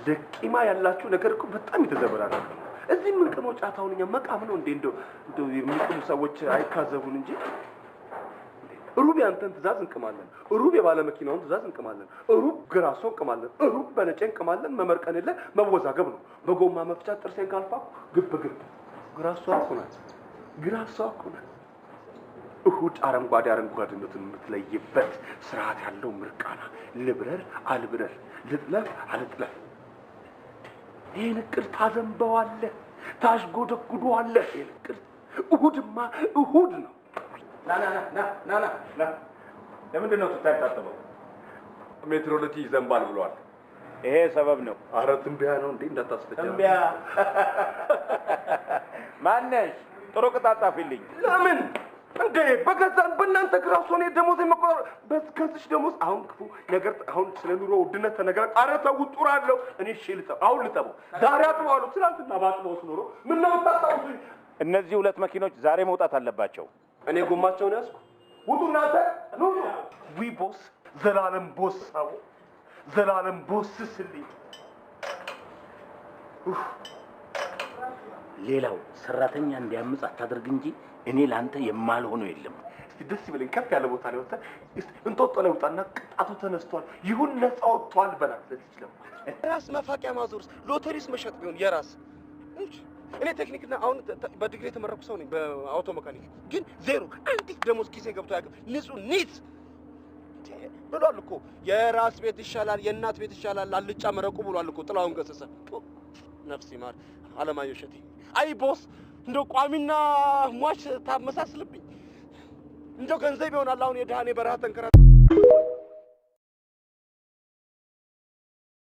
ለቂማ ያላችሁ ነገር እኮ በጣም የተዘበራረቀ ነው። እዚህ የምንቅመው ጫታውን እኛ መቃም ነው እንዴ? እንደው እንደው የሚቅሙ ሰዎች አይካዘቡን እንጂ ሩብ ያንተን ትእዛዝ እንቅማለን፣ ሩብ የባለ መኪናውን ትእዛዝ እንቅማለን፣ ሩብ ግራሶ እንቅማለን፣ ሩብ በነጨ እንቅማለን። መመርቀን የለ መወዛገብ ነው። በጎማ መፍቻ ጥርሴን ካልፋኩ ግብ ግብ። ግራሷ እኮ ናት፣ ግራሷ እኮ ናት። እሁድ አረንጓዴ አረንጓዴነቱን የምትለይበት ስርዓት ያለው ምርቃና። ልብረር አልብረር፣ ልጥለፍ አልጥለፍ፣ ይህን እቅድ ታዘንበዋለህ፣ ታሽጎደጉደዋለህ። ይህን እቅድ እሁድማ እሁድ ነው። ና ና ና ና ና ና። ለምንድን ነው ቱታ ያልታጠበው? ሜትሮሎጂ ይዘንባል ብሏል። ይሄ ሰበብ ነው። አረ ትንበያ ነው እንዴ? እንዳታስፈጃ። ትንበያ ማነሽ? ጥሩ ቅጣት ጻፊልኝ። ለምን እንዴ? በገዛን በእናንተ ግራስ ሆኔ ደሞዝ የመቆጣጠር ከዚች ደሞዝ አሁን ክፉ ነገር አሁን ስለ ኑሮ ውድነት ተነጋግረን፣ ኧረ ተው ጡር አለው። እኔ እሺ ልጠብ፣ አሁን ልጠበው፣ ዛሬ አጥበዋለሁ። ትናንትና ባጥበውስ ኖሮ ምነው ብታስታውሱኝ። እነዚህ ሁለት መኪኖች ዛሬ መውጣት አለባቸው። እኔ ጎማቸውን ያዝኩ። ውጡ እናንተ ኑ። ዊ boss፣ ዘላለም boss፣ አቦ ዘላለም boss ስልኝ። ሌላው ሰራተኛ እንዲያምጽ አታድርግ እንጂ እኔ ለአንተ የማልሆነው የለም። እስቲ ደስ ይበለኝ። ከፍ ያለ ቦታ ላይ ወጥተህ እስቲ እንጦጦ ላይ ውጣና ቅጣቱ ተነስቷል ይሁን ነፃ ወጥቷል በላት። ለዚች ለማ ራስ መፋቂያ ማዞርስ ሎተሪስ መሸጥ ቢሆን የራስ እንጂ እኔ ቴክኒክና አሁን በዲግሪ የተመረኩ ሰው ነኝ በ auto mechanic፣ ግን ዜሮ አንዲት ደሞዝ ኪሴ ገብቶ አያውቅም። ንጹህ ኒት ብሏል እኮ፣ የራስ ቤት ይሻላል የእናት ቤት ይሻላል አልጫ መረቁ ብሏል እኮ ጥላሁን ገሰሰ። ነፍስ ይማር አለማየሁ እሸቴ። አይ boss፣ እንደው ቋሚና ሟች ታመሳስልብኝ። እንደው ገንዘብ ይሆናል አሁን የድሃኔ በረሃ ተንከራ